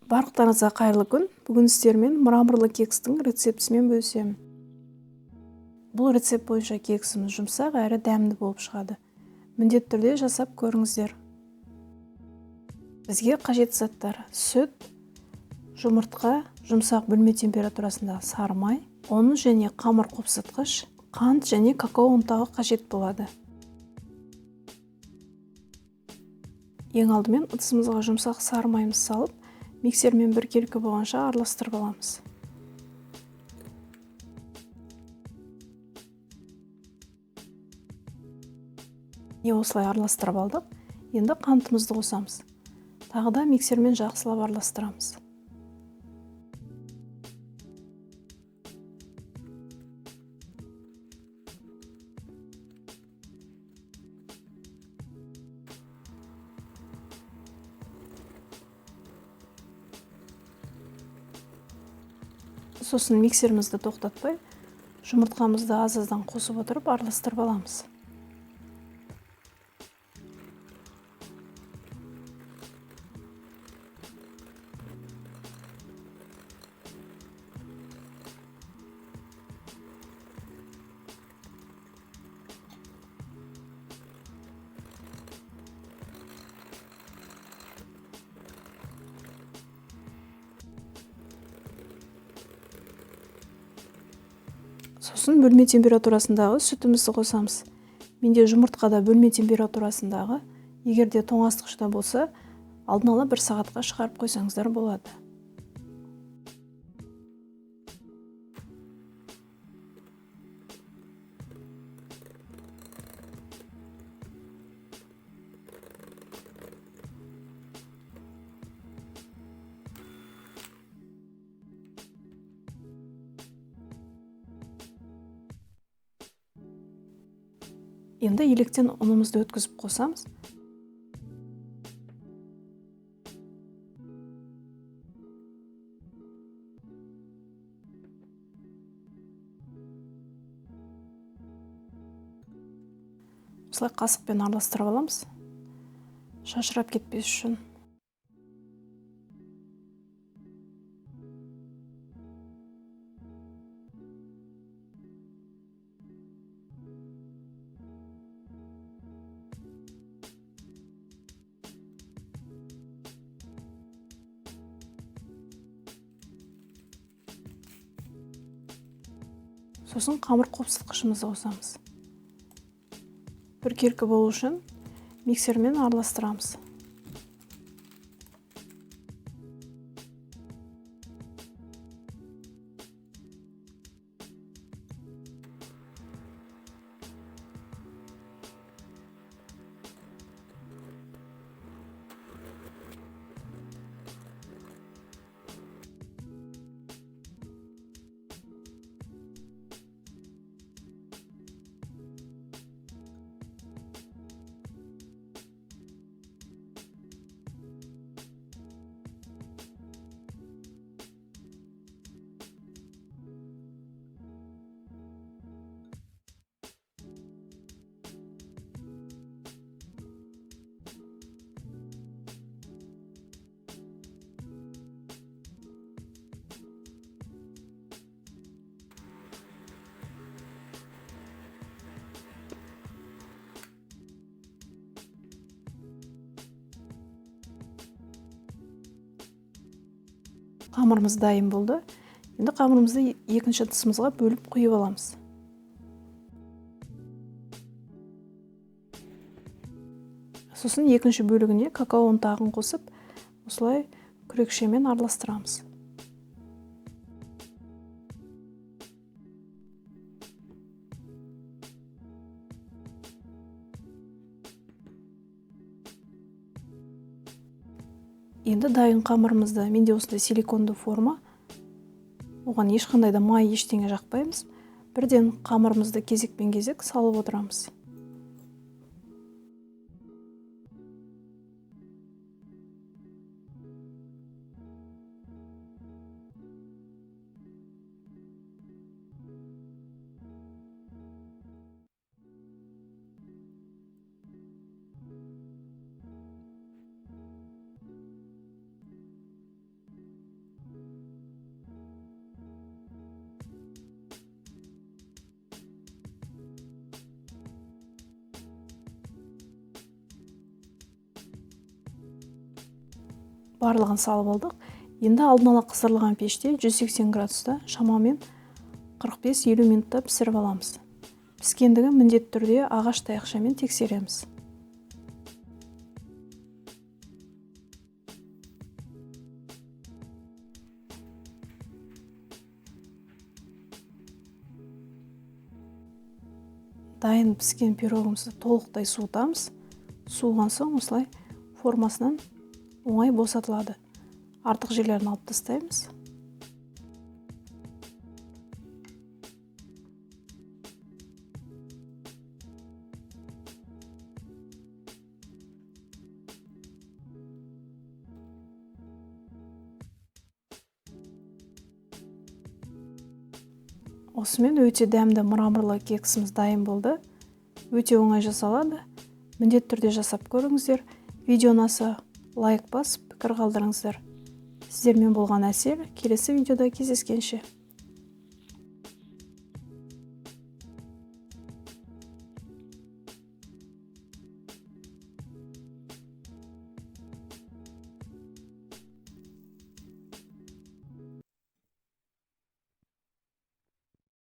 Барлықтарыңызға қайырлы күн. Бүгін сіздермен мраморлы кекстің рецептісімен бөлісемін. Бұл рецепт бойынша кексіміз жұмсақ әрі дәмді болып шығады. Міндетті түрде жасап көріңіздер. Бізге қажетті заттар: сүт, жұмыртқа, жұмсақ бөлме температурасындағы сары май, ұн және қамыр қопсытқыш, қант және какао ұнтағы қажет болады. Ең алдымен ыдысымызға жұмсақ сары майымызды салып, миксермен біркелкі болғанша араластырып аламыз. Міне осылай араластырып алдық. Енді қантымызды қосамыз. Тағы да миксермен жақсылап араластырамыз. Сосын миксерімізді тоқтатпай, жұмыртқамызды аз-аздан қосып отырып араластырып аламыз. Сосын бөлме температурасындағы сүтімізді қосамыз. Менде жұмыртқа да бөлме температурасындағы, егер де тоңазытқышта болса, алдын ала бір сағатқа шығарып қойсаңыздар болады. Енді електен ұнымызды өткізіп қосамыз. Осылай қасықпен араластырып аламыз, шашырап кетпес үшін. Сосын қамыр қопсытқышымызды қосамыз. Біркелкі болу үшін миксермен араластырамыз. Қамырымыз дайын болды. Енді қамырымызды екінші ыдысымызға бөліп құйып аламыз. Сосын екінші бөлігіне какао ұнтағын қосып, осылай күрекшемен араластырамыз. Енді дайын қамырымызды, менде осындай силиконды форма, оған ешқандай да май ештеңе жақпаймыз. Бірден қамырымызды кезекпен кезек салып отырамыз. Барлығын салып алдық. Енді алдын ала қыздырылған пеште 180 градуста шамамен 45-50 минутта пісіріп аламыз. Піскендігін міндетті түрде ағаш таяқшамен тексереміз. Дайын піскен пирогымызды толықтай суытамыз. Суыған соң осылай формасынан оңай босатылады. Артық жерлерін алып тастаймыз. Осымен өте дәмді мраморлы кексіміз дайын болды. Өте оңай жасалады. Міндетті түрде жасап көріңіздер. Видео ұнаса лайк басып, пікір қалдырыңыздар. Сіздермен болған Әсел. Келесі видеода кездескенше.